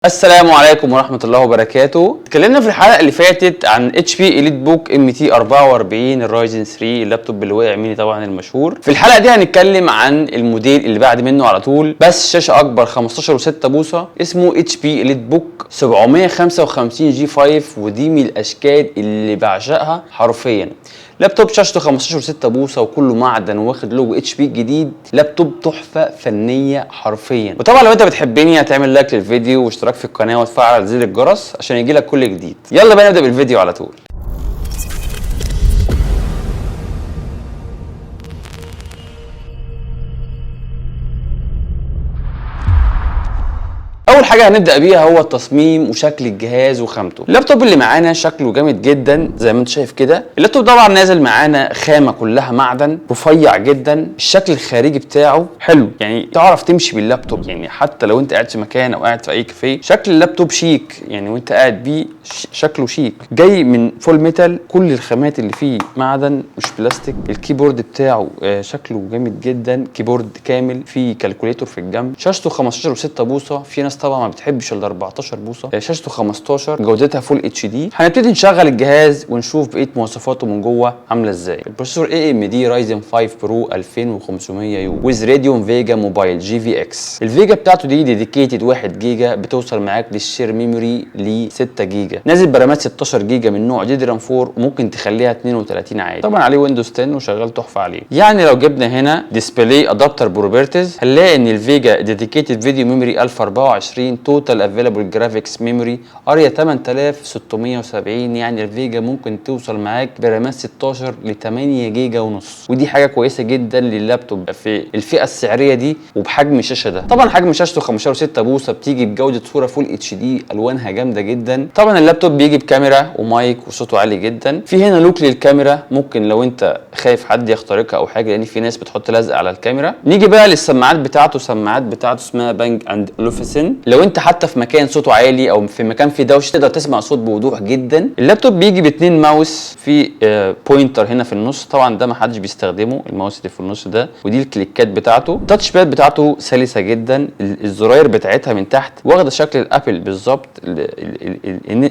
السلام عليكم ورحمة الله وبركاته. اتكلمنا في الحلقة اللي فاتت عن HP EliteBook MT 44 ال Ryzen 3، اللابتوب اللي وقع مني طبعا المشهور. في الحلقة دي هنتكلم عن الموديل اللي بعد منه على طول، بس شاشة أكبر 15 و6 بوصة، اسمه HP EliteBook 755 G5، ودي من الأشكال اللي بعشقها حرفيا. لابتوب شاشته 15 و6 بوصه وكله معدن واخد logo HP الجديد، لابتوب تحفة فنية حرفيا. وطبعا لو انت بتحبني هتعمل like للفيديو واشتراك في القناة وتفعل زر الجرس عشان يجيلك كل جديد. يلا بقى نبدا بالفيديو على طول. اول حاجة هنبدا بيها هو التصميم وشكل الجهاز وخامته. اللابتوب اللي معانا شكله جامد جدا زي ما انت شايف كده. اللابتوب طبعا نازل معانا خامة كلها معدن، رفيع جدا، الشكل الخارجي بتاعه حلو، يعني تعرف تمشي باللابتوب، يعني حتى لو انت قاعد في مكان او قاعد في اي كافيه شكل اللابتوب شيك، يعني وانت قاعد بيه شكله شيك. جاي من full metal، كل الخامات اللي فيه معدن مش بلاستيك. ال keyboard بتاعه شكله جامد جدا، keyboard كامل فيه calculator في الجنب. شاشته 15 و6 بوصه، في ناس طبعا ما بتحبش ال 14 بوصه، شاشته 15 جودتها full HD. هنبتدي نشغل الجهاز ونشوف بقية مواصفاته من جوه عامله ازاي. ال processor AMD Ryzen 5 Pro 2500 U with Radeon Vega Mobile GVX. ال Vega بتاعته دي dedicated 1 جيجا، بتوصل معاك لل share memory ل 6 جيجا. نازل برامات 16 جيجا من نوع DDR 4 وممكن تخليها 32 عادي. طبعا عليه Windows 10 وشغال تحفة عليه. يعني لو جبنا هنا display adapter properties هنلاقي ان ال Vega dedicated video memory 1024، total available graphics memory area 8670. يعني ال Vega ممكن توصل معاك برامات 16 ل 8 جيجا ونص، ودي حاجة كويسة جدا لللابتوب في الفئة السعرية دي وبحجم الشاشة ده. طبعا حجم شاشته 15 و6 بوصه، بتيجي بجوده صوره full HD، الوانها جامدة جدا. طبعا اللابتوب بيجي بكاميرا ومايك وصوته عالي جدا. في هنا lock للكاميرا، ممكن لو انت خايف حد يخترقها او حاجة، لان في ناس بتحط لزق على الكاميرا. نيجي بقى للسماعات بتاعته. السماعات بتاعته اسمها Bang and Olufsen. لو انت حتى في مكان صوته عالي او في مكان فيه دوشه تقدر تسمع صوت بوضوح جدا. اللابتوب بيجي باتنين ماوس، في pointer هنا في النص، طبعا ده ما حدش بيستخدمه الماوس اللي في النص ده، ودي الكليكات بتاعته. ال touch pad بتاعته سلسه جدا، الزراير بتاعتها من تحت واخده شكل ال Apple بالظبط،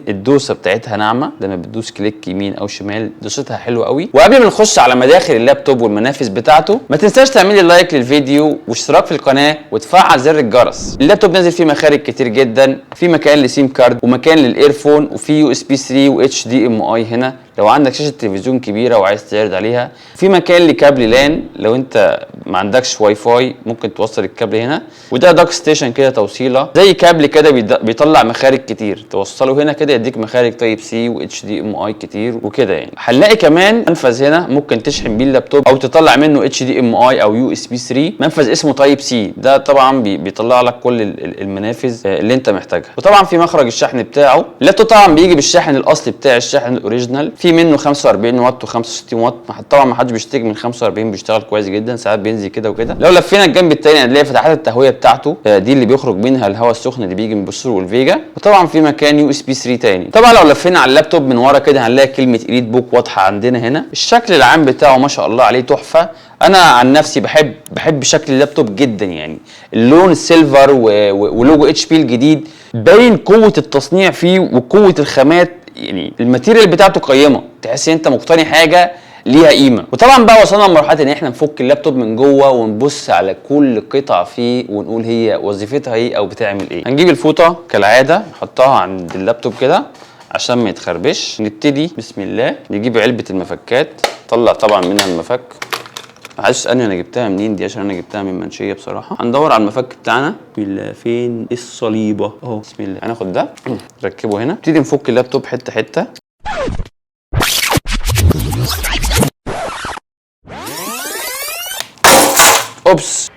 الدوسه بتاعتها ناعمة لما بتدوس click يمين او شمال، دوستها حلوة قوي. وقبل ما نخش على مداخل اللابتوب والمنافذ بتاعته، ما تنساش تعملي like للفيديو واشتراك في القناة وتفعل زر الجرس. اللابتوب نازل فيه مخارج كتير جدا، في مكان ل SIM card ومكان لل earphone، وفي USB 3 و HDMI هنا لو عندك شاشة تلفزيون كبيرة وعايز تعرض عليها. في مكان لكابل LAN لو انت ما عندكش واي فاي ممكن توصل الكابل هنا. وده dock station كده، توصيله زي كابل كده بيطلع مخارج كتير، توصله هنا كده يديك مخارج Type C و HDMI كتير وكده. يعني هنلاقي كمان منفذ هنا ممكن تشحن بيه اللابتوب او تطلع منه HDMI او USB 3، منفذ اسمه Type C، ده طبعا بيطلع لك كل المنافذ اللي انت محتاجها. وطبعا في مخرج الشحن بتاعه. اللابتوب طبعا بيجي بالشاحن الاصلي بتاع الشاحن ال original، في منه 45 واط و65 واط. طبعا ما حدش بيشتكي من 45، بيشتغل كويس جدا، ساعات بينزل كده وكده. لو لفينا الجنب التاني هنلاقي فتحات التهويه بتاعته، دي اللي بيخرج منها الهواء السخن اللي بيجي من ال processor وال Vega. وطبعا في مكان USB 3 تاني. طبعا لو لفينا على اللابتوب من ورا كده هنلاقي كلمة EliteBook واضحة عندنا هنا. الشكل العام بتاعه ما شاء الله عليه تحفة. انا عن نفسي بحب شكل اللابتوب جدا، يعني اللون ال silver و logo HP الجديد باين قوة التصنيع فيه وقوه الخامات، يعني ال material بتاعته قيمة، تحس ان انت مقتني حاجة ليها قيمة. وطبعا بقى وصلنا لمرحلة ان احنا نفك اللابتوب من جوه ونبص على كل قطعه فيه ونقول هي وظيفتها ايه او بتعمل ايه. هنجيب الفوطه كالعادة نحطها عند اللابتوب كده عشان ما يتخربش. نبتدي بسم الله، نجيب علبة المفكات، طلع طبعا منها المفك. عايز تسالني انا جبتها منين دي، عشان انا جبتها من منشيه بصراحة. هندور على المفك بتاعنا، بسم الله، فين الصليبه؟ اهو، بسم الله. هناخد ده نركبه هنا، نبتدي نفك اللابتوب حتة حتة. oops.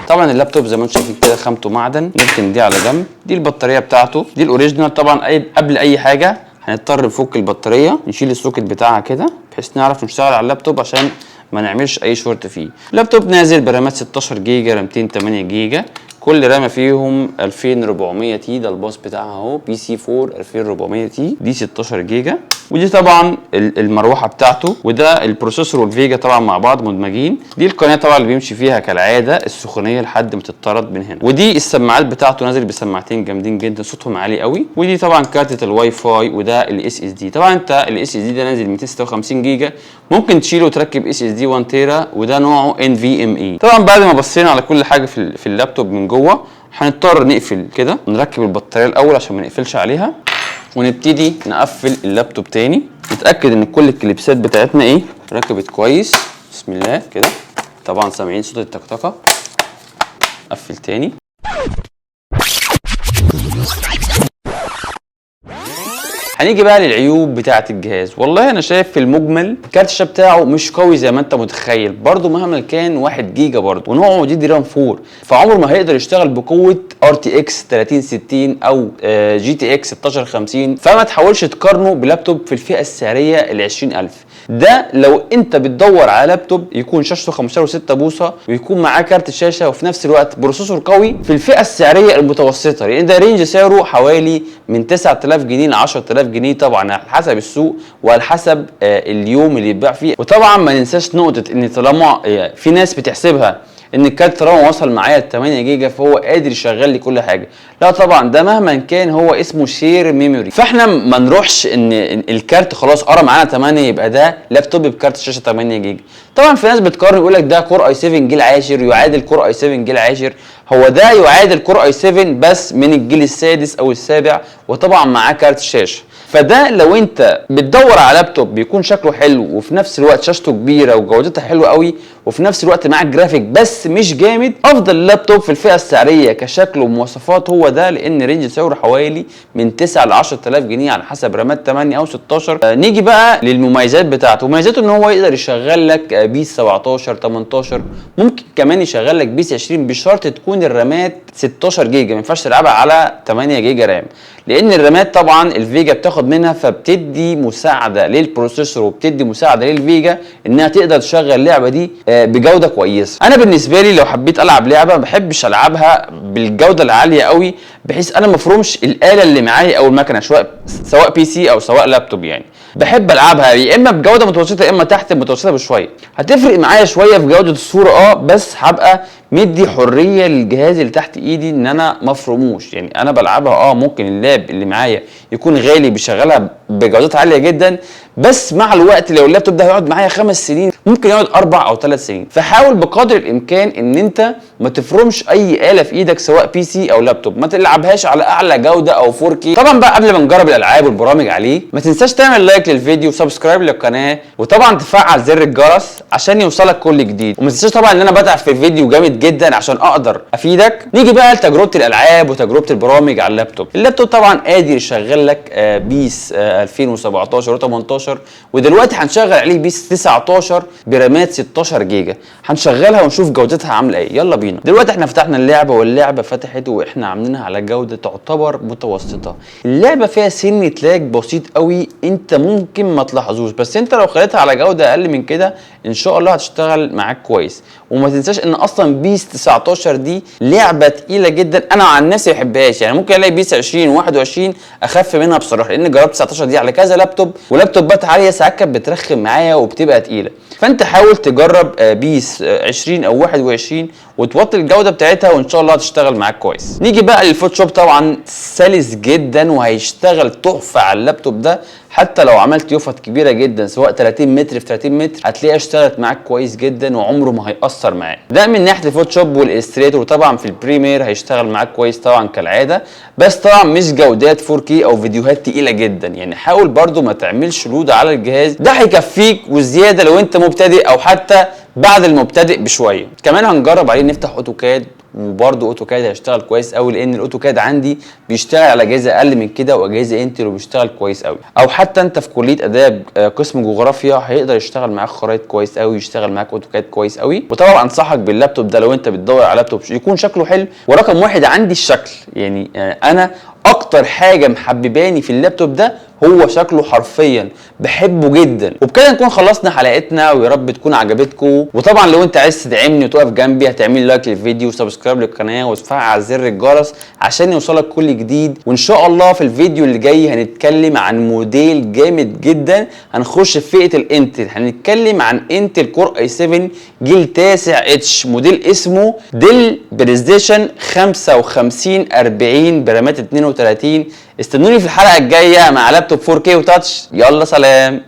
طبعا اللابتوب زي ما انتم شايفين كده خامته معدن، نركن دي على جنب. دي البطارية بتاعته، دي ال original. طبعا قبل اي حاجة هنضطر نفك البطارية، نشيل ال socket بتاعها كده بحيث نعرف نشتغل على اللابتوب عشان ما نعملش اي شورت فيه. اللابتوب نازل برامات 16 جيجا، رامتين 8 جيجا، كل رامة فيهم 2400 T، ده الباص بتاعها اهو PC 4 2400 T، دي 16 جيجا. ودي طبعا المروحة بتاعته، وده ال processor وال VGA طبعا مع بعض مدمجين. دي القناة طبعا اللي بيمشي فيها كالعادة السخونيه لحد ما تطرد من هنا. ودي السماعات بتاعته، نازل بسماعتين جامدين جدا صوتهم عالي قوي. ودي طبعا كارتة الواي فاي، وده ال SSD. طبعا انت ال SSD ده نازل 256 جيجا، ممكن تشيله وتركب SSD 1 تيرا، وده نوعه NVMe. طبعا بعد ما بصينا على كل حاجة في اللابتوب من جوه، هنضطر نقفل كده، نركب البطارية الاول عشان ما نقفلش عليها، ونبتدي نقفل اللابتوب تاني. نتاكد ان كل الكليبسات بتاعتنا ايه ركبت كويس. بسم الله كده. طبعا سامعين صوت الطقطقه. قفل تاني. هنيجي بقى للعيوب بتاعه الجهاز. والله انا شايف في المجمل كارت الشاشة بتاعه مش قوي زي ما انت متخيل، برضو مهما كان 1 جيجا برضو، ونوعه DDR 4، فعمره ما هيقدر يشتغل بقوة RTX 3060 او GTX 1650. فما تحاولش تقارنه بلابتوب في الفئة السعرية ال 20000. ده لو انت بتدور على لابتوب يكون شاشته 15.6 بوصه ويكون معاه كارت شاشة وفي نفس الوقت processor قوي في الفئة السعرية المتوسطة، لان ده range سعره حوالي من 9000 جنيه ل 10000 جنيه، طبعا على حسب السوق وعلى حسب اليوم اللي يتباع فيه. وطبعا ما ننساش نقطة ان طالما في ناس بتحسبها ان الكارت طالما وصل معايا 8 جيجا فهو قادر يشغل لي كل حاجة، لا طبعا ده مهما كان هو اسمه share memory. فاحنا ما نروحش ان الكارت خلاص قرا معانا 8 يبقى ده لابتوب بكارت شاشة 8 جيجا. طبعا في ناس بتقارن يقول لك ده Core i7 جيل عاشر يعادل Core i7 جيل عاشر، هو ده يعادل Core i7 بس من الجيل السادس او السابع، وطبعا معاه كارت شاشة. فده لو انت بتدور على لابتوب بيكون شكله حلو وفي نفس الوقت شاشته كبيرة وجودتها حلوة قوي وفي نفس الوقت معاك جرافيك بس مش جامد، افضل لابتوب في الفئة السعرية كشكل ومواصفات هو ده، لان range سعره حوالي من 9 ل 10000 جنيه على حسب رامات 8 او 16. نيجي بقى للمميزات بتاعته. مميزاته ان هو يقدر يشغل لك PES 17 18، ممكن كمان يشغل لك PES 20 بشرط تكون الرامات 16 جيجا، ما ينفعش تلعبها على 8 جيجا RAM، لان الرامات طبعا ال VGA بتاخد منها، فبتدي مساعدة لل processor وبتدي مساعدة لل VGA انها تقدر تشغل اللعبة دي بجوده كويسة. انا بالنسبة لي لو حبيت العب لعبه ما بحبش العبها بالجودة العالية قوي، بحيث انا ما افرمش الاله اللي معايا او المكنه، سواء PC او سواء لابتوب. يعني بحب العبها يا اما بجوده متوسطه يا اما تحت المتوسطة بشوية. هتفرق معايا شوية في جوده الصورة بس هبقى مدي حرية للجهاز اللي تحت ايدي ان انا ما افرموش. يعني انا بلعبها ممكن اللاب اللي معايا يكون غالي بيشغلها بجودات عالية جدا، بس مع الوقت لو اللابتوب ده هيقعد معايا 5 سنين ممكن يقعد 4 أو 3 سنين. فحاول بقدر الامكان ان انت ما تفرمش اي اله في ايدك سواء PC او لابتوب، ما تلعبهاش على اعلى جوده او 4K. طبعا بقى قبل ما نجرب الالعاب والبرامج عليه ما تنساش تعمل like للفيديو و subscribe للقناة، وطبعا تفعل زر الجرس عشان يوصلك كل جديد. وما تنساش طبعا ان انا بتعب في الفيديو جامد جدا عشان اقدر افيدك. نيجي بقى لتجربة الالعاب وتجربه البرامج على اللابتوب. اللابتوب طبعا قادر يشغل لك PES 2017 و18، ودلوقتي هنشغل عليه PES 19 برامات 16 جيجا، هنشغلها ونشوف جودتها عامله ايه. يلا بينا. دلوقتي احنا فتحنا اللعبة واللعبة فتحت واحنا عاملينها على جوده تعتبر متوسطه. اللعبة فيها سنة lag بسيط قوي انت ممكن ما تلاحظوش، بس انت لو خليتها على جوده اقل من كده ان شاء الله هتشتغل معاك كويس. وما تنساش ان اصلا PES 19 دي لعبه تقيلة جدا، انا عن نفسي ما بحبهاش. يعني ممكن الاقي PES 20 و21 اخف منها بصراحة، لان جربت 19 دي على كذا لابتوب ولابتوبات عالية ساعات كانت بترخم معايا وبتبقى تقيلة. فانت حاول تجرب PES 20 او 21 وتوطي الجودة بتاعتها وان شاء الله هتشتغل معاك كويس. نيجي بقى لل Photoshop. طبعا سلس جدا وهيشتغل تحفة على اللابتوب ده، حتى لو عملت يفط كبيرة جدا سواء 30 متر في 30 متر هتلاقيها اشتغلت معاك كويس جدا وعمره ما هيأثر معاك. ده من ناحية ال Photoshop وال Illustrator. وطبعا في ال Premiere هيشتغل معاك كويس طبعا كالعادة، بس طبعا مش جودات 4K او فيديوهات تقيلة جدا. يعني حاول برده ما تعملش load على الجهاز ده، هيكفيك وزيادة لو انت مبتدئ او حتى بعد المبتدئ بشوية. كمان هنجرب عليه نفتح AutoCAD، وبرده AutoCAD هيشتغل كويس قوي، لان ال AutoCAD عندي بيشتغل على اجهزة اقل من كده واجهزة Intel وبيشتغل كويس قوي. او حتى انت في كليه اداب قسم جغرافيا هيقدر يشتغل معاك خرايط كويس قوي، يشتغل معاك AutoCAD كويس قوي. وطبعا انصحك باللابتوب ده لو انت بتدور على لابتوب يكون شكله حلو. ورقم واحد عندي الشكل، يعني انا اكتر حاجة محبباني في اللابتوب ده هو شكله، حرفيا بحبه جدا. وبكده نكون خلصنا حلقتنا، ويا رب تكون عجبتكم. وطبعا لو انت عايز تدعمني وتقف جنبي هتعمل like للفيديو و subscribe للقناة وتفعل زر الجرس عشان يوصلك كل جديد. وان شاء الله في الفيديو اللي جاي هنتكلم عن موديل جامد جدا، هنخش في فئة ال Intel، هنتكلم عن Intel Core i7 جيل تاسع H، موديل اسمه Dell Precision 5540 برامات 32. استنوني في الحلقة الجاية مع لابتوب 4K و touch. يلا سلام.